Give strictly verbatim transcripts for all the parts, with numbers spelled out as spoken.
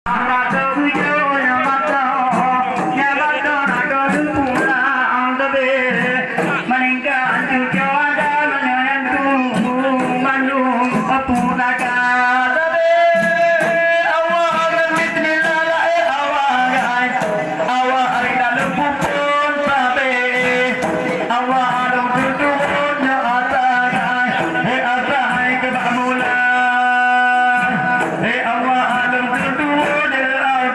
Rata bujur nyang mata, nyang mata rata pulang tebe. Meningkat cucu ada meunyoe nyan tuhu mandum pusaka tebe. Awak akan bismillah laé awak gai. Awak ari dalam pupon tabe. Awak along tutup nyoe ata gai. Hei ata hai keu bak mula. Hei awak along tutup nyoe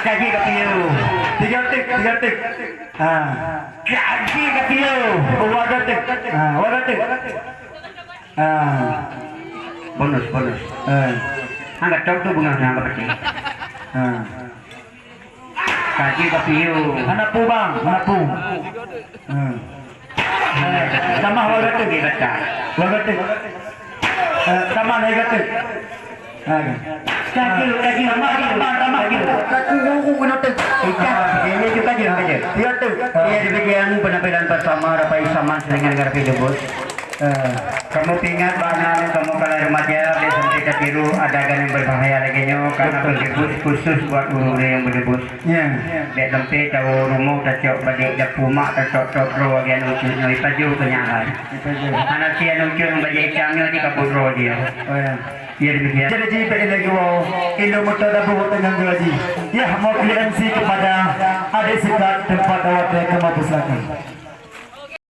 Kaji ka piu. Tiga tik, tiga tik. Ha. Kaji ka piu. Dua tik. Ha, dua tik. Ha. Bonus, bonus. Ha. Angkat tok tu bunga na angkat peti. Ha. Kaji ka piu. Hana pu bang, hana pu. Hmm. Tamah dua ratus. Dua ratus. Eh, tamah dua ratus. Ha. Kaji, kaji, tamah, tamah, tamah. Kaji, kaji, kaji. Ikat, ini juga kaji, kaji. Iya tu. Iya, demikian penampilan bersama Rapai Saman dengan Rapai Debus. Eh, kamoe peuingat bak aneuk-aneuk kamoe ka lheueh remaja, bèk sampai tatiru adegan nyang berbahaya lagèe nyoe, karena berebus khusus buat ureueng-ureueng nyang berebus. Ya. Bèk sampai tawoe rumoh tacok bajèe dapu mak, tacok-cok droe bagi aneuk cut nyoe, ipajoh keu nyan hai. Ipajoh. Hana si aneuk cut nyang bajèe itam nyoe jikabut droe jih. Oh, ya. Ya, demikian. Jadi, jih bèk ilèe geuwoe, ilôn moto dabu teungoh geuwoe jih. Ya, mewakili M C kepada adik sekat tempat awak teh kamoe persilakan.